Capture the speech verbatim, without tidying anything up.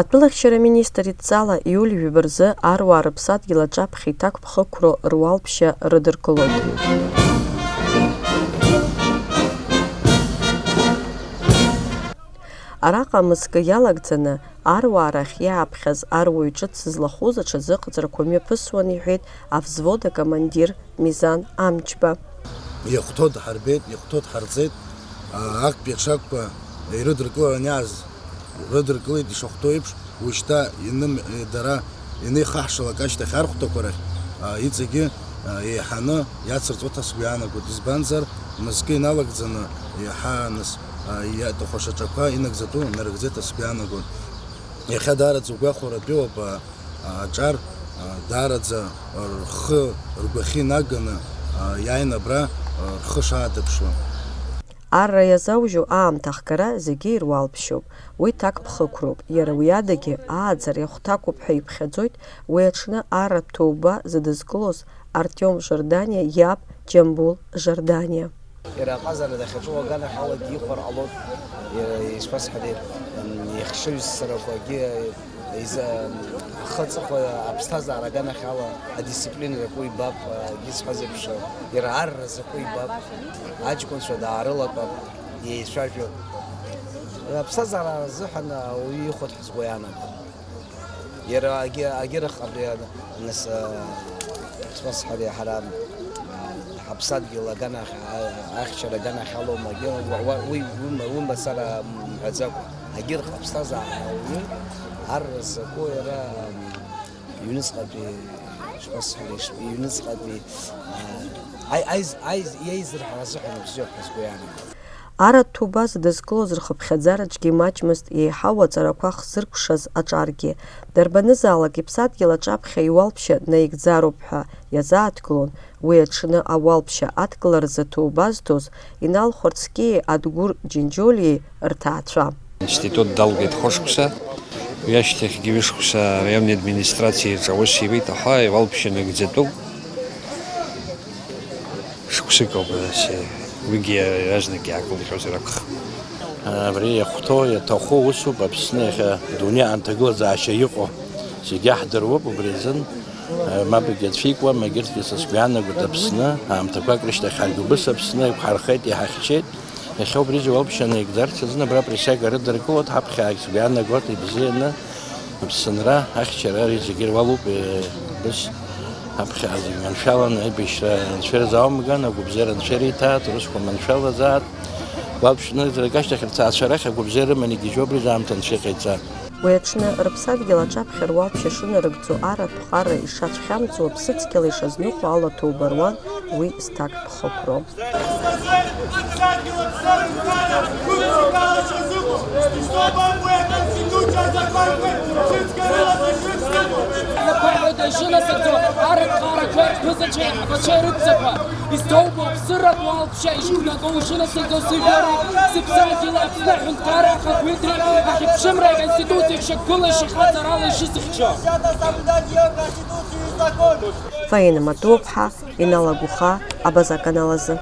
Атәылахьчара министр идҵала иуль жәба рзы аруаа рыԥсадгьыл аҿаԥхьа иҭакԥхықәроу руалԥшьа рыдыркылоит. Араҟа мызкы иалагӡаны, аруаа рахь иааԥхьаз аруаҩ ҿыц злахәыз аҽазыҟаҵарақәа мҩаԥысуан, иҳәеит авзвод акомандир Мизан Амҷба. Иахәҭоу дҳарбеит, иахәҭоу дҳарҵеит, аа, актәи аҽакқәа ирыдыркыларан иааз рыдыркылеит, ишахәҭоу еиԥш, уажәшьҭа иным-, дара инеихаҳшалак ашьҭахь архәҭақәа рахь, аа, иҵегьы, аа, еиҳаны иацырҵоит ҳәа сгәы иаанагоит, избанзар, мызкы иналагӡаны, еиҳа нас, аа, иа-, хәашаҿақәа инагӡатәу нарыгӡеит ҳәа сгәы иаанагоит. Иахьа даараӡа угәахәаратәиуп, аа, аҿар, аа, даараӡа рхы, ргәахьы инаганы, аа, иааины абра, аа, рхы шаадырԥшуа. Арра иазаужьу аамҭа ахгара зегьы ируалԥшьоуп. Уи ҭакԥхықәроуп. Иара уи адагьы, ааӡара иахәҭакуп ҳәа иԥхьаӡоит уи аҽны арратә ҭоуба зыдызкылоз Артиом Жорданиа иаб Џьамбул Жорданиа. Иара аҟазара дахьаҿу аганахьалагьы ихәар ҟалоит. Иара ишԥасҳәари, м, ихшыҩзцарақәагьы иза-, ахы аҵыхәа аԥсҭазаара аганахьала адисциплина закәу ибап, егьи сҳәаз еиԥш, иара арра закәу ибап, аҷкәынцәа даарылатәап, еицәажәап. Аԥсҭазаара азыҳәан ауаҩы ихәоит ҳәа сгәы иаанагом. Иара агьы-, агьырахь абри, нас, а, исмасҳәари, ҳара, а, ҳаԥсадгьыл аганахь, а, ахьчара аганахь алоума, агьы-, уа-, уа-, уи, уи ма-, уи мацара мҳәаӡакәа, агьырахь аԥсҭазаара ауаҩы арра закәу иара, ам, иҩныҵҟатәи, исмасҳәари, иш-, иҩныҵҟатәи, а, аи-, аиз-, аиз-, иеизырҳара азыҳәан бзиоуп ҳәа сгәы иаанагоит. Арратә ҭоуба зыдызкылоз рхыԥхьаӡараҿгьы имаҷмызт, еиҳау аҵарақәа хзыркәшаз аҿаргьы. Дарбанызаалак иԥсадгьыл аҿаԥхьа иуалԥшьа наигӡароуп ҳәа иазааҭгылон, уи аҽны ауалԥшьа адкыларазы ҭоуба зҭоз Инал Хәарцкиеи Адгәыр Џьынџьолиеи рҭаацәа. Аинститут далгеит хәышықәса, уи ашьҭахьгьы ҩышықәса араиони администрациеи рҿы аус иуеит, аха иуалԥшьа нагӡатәуп. Шықәсык ауп, нас, уигьы иаразнак иаакылҟьозар акәхап. Абри иахәҭоу, иаҭаху усуп, Аԥсны иахьа адунеи аанҭагылазаашьа иҟоу зегьы ҳдыруп, убри азын, мап егьацәикуам, егьырҭгьы са сгәы иаанагоит Аԥсны, аамҭақәак рышьҭахь ҳаргьы убыс Аԥсны иқәҳархеит, иҳахьчеит. Иахьа убри зегь уалԥшьа наигӡарц азын абра априсиага рыдыркылоит, ҳаԥхьаак сгәы иаанагоит ибзианы. Аԥсынра, ахьчара, ари зегьы руалуп, э, быс, аԥхьаҟа зегь маншәалан, аибашьра анцәа ирзаумган, агәыбзиара анцәа ириҭааит, урысқәа маншәалазааит. Уалԥшьа нагӡарак ашьҭахь рҭаацәа рахь агәыбзиара рыманы игьежьуа абри аамҭа анцәа иҟаиҵа. Уи аҽны рыԥсадгьыл аҿаԥхьа руалԥшьа шынарыгӡо, арратә ԥҟара ишацәхьамҵуа, аԥсыцқьала ишазныҟәо ала ҭоуба руан, уи зҭакԥхықәроу. Шынасыгӡо, арратә ԥҟарақәа, рԥызацәеи ҳабацәеи рыдҵақәа, изҭоубо аԥсыратә уалԥшьа ишықәнаго, шынасыгӡо сыжәлари, сыԥсадгьыли, Аԥсны аҳәынҭқарра ахақәиҭреи аҳәынҭқарреи аҳақәиҭреи, аҳақьԥшымреи аконституциеи шьақәгылашьа хаҵарала ишысыхьчо. Фаина Матуаԥҳа, Инал Агәыхаа, Абаза аканалазы.